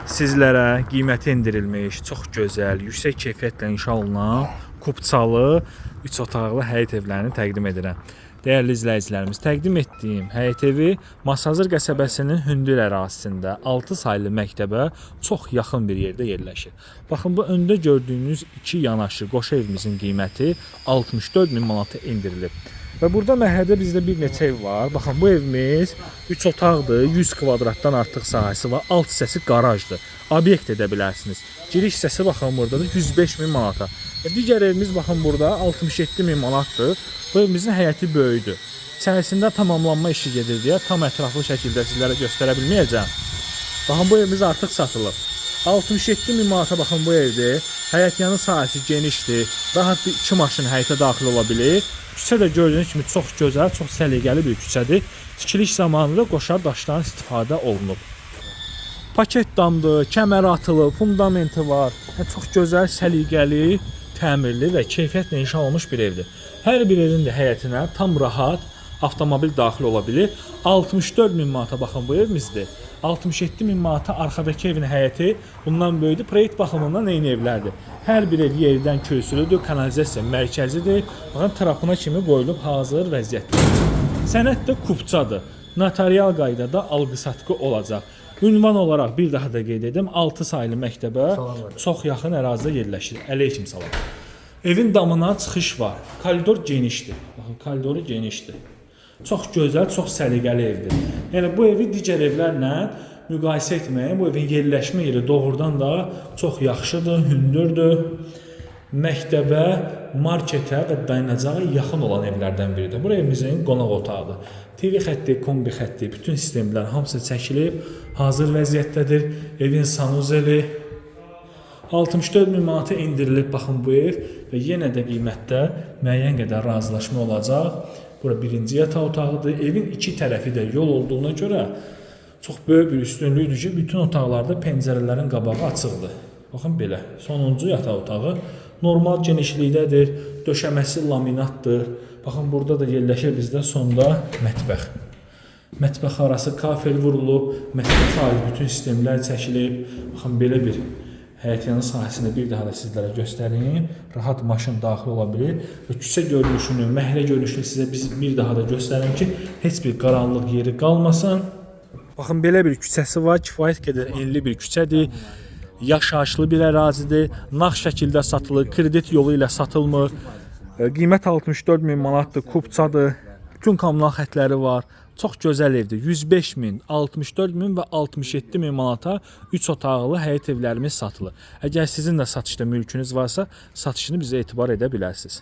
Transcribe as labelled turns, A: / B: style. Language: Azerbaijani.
A: Sizlərə qiyməti endirilmiş, çox gözəl, yüksək keyfiyyətlə inşa olunan kupçalı 3 otaqlı həyət evlərini təqdim edirəm. Dəyərli izləyicilərimiz, təqdim etdiyim həyət evi Masazır qəsəbəsinin hündür ərazisində 6 saylı məktəbə çox yaxın bir yerdə yerləşir. Baxın, bu öndə gördüyünüz iki yanaşı qoşa evimizin qiyməti 64 min manata endirilib. Və burada məhəllədə bizdə bir neçə ev var. Baxın, bu evimiz 3 otaqdır, 100 kvadratdan artıq sahəsi var. Alt hissəsi qarajdır. Obyekt edə bilərsiniz. Giriş hissəsi baxın buradadır 105 min manata. Və digər evimiz baxın burada 67 min manatdır. Bu evimizin həyəti böyükdür. İçərisində tamamlanma işi gedir deyə tam ətraflı şəkildə sizlərə göstərə bilməyəcəm. Baxın, bu evimiz artıq satılıb. 67 min manata baxın bu evdir. Həyətyanı sahəsi genişdir. Rahat bir iki maşın həyətə daxil ola bilir. Küçə də gördüyünüz kimi çox gözəl, çox səliqəli bir küçədir. Tikiliş zamanı da qoşa daşdan istifadə olunub. Paket damdır, kəmər atılıb, fundamenti var. Yəni, çox gözəl, səliqəli, təmirli və keyfiyyətlə inşa olunmuş bir evdir. Hər bir evin də həyətinə tam rahat avtomobil daxil ola bilir. 64 min manata baxın bu evimizdir. 67 min manata arxadakı evin həyəti bundan böyükdür. Proyekt baxımından eyni evlərdir. Hər bir ev yerdən kürsülüdür, kanalizasiya mərkəzidir. Baxın, trapına kimi qoyulub hazır vəziyyətdə. Sənəd də kupçadır. Notarial qaydada alqı-satqı olacaq. Ünvan olaraq bir daha da qeyd edim, 6 saylı məktəbə çox yaxın ərazidə yerləşir. Əleykum salam. Evin damına çıxış var. Koridor genişdir. Baxın, koridoru genişdir. Çox gözəl, çox səliqəli evdir. Yəni bu evi digər evlərlə müqayisə etməyin. Bu evin yerləşmə yeri doğrudan da çox yaxşıdır, hündürdür. Məktəbə, marketə və dayanacağa yaxın olan evlərdən biridir. Bura evimizin qonaq otağıdır. TV xətti, kombi xətti, bütün sistemlər hamısı çəkilib, hazır vəziyyətdədir. Evin sanuzeli 64 min manata endirilib baxın bu ev və yenə də qiymətdə müəyyən qədər razılaşma olacaq. Bura birinci yataq otağıdır. Evin iki tərəfi də yol olduğuna görə çox böyük bir üstünlükdür ki, bütün otaqlarda pəncərələrin qabağı açıqdır. Baxın belə. Sonuncu yataq otağı normal genişlikdədir. Döşəməsi laminatdır. Baxın, burada da yerləşir bizdə sonda mətbəx. Mətbəx arası kafel vurulub, mətbəxə aid bütün sistemlər çəkilib. Baxın, belə bir həyətyanı sahəsini bir daha da sizlərə göstərim. Rahat maşın daxil ola bilir və küçə görünüşünü, məhəllə görünüşünü sizə biz bir daha da göstərim ki, heç bir qaranlıq yeri qalmasın. Baxın, belə bir küçəsi var, kifayət qədər enli bir küçədir. Yaşayışlı bir ərazidir. Nağd şəkildə satılır, kredit yolu ilə satılmır. Qiymət 64 min manatdır, kupçadır. Bütün kommunal xətləri var. Çox gözəl evdir. 105 min, 64 min və 67 min manata 3 otaqlı həyət evlərimiz satılır. Əgər sizin də satışda mülkünüz varsa, satışını bizə etibar edə bilərsiniz.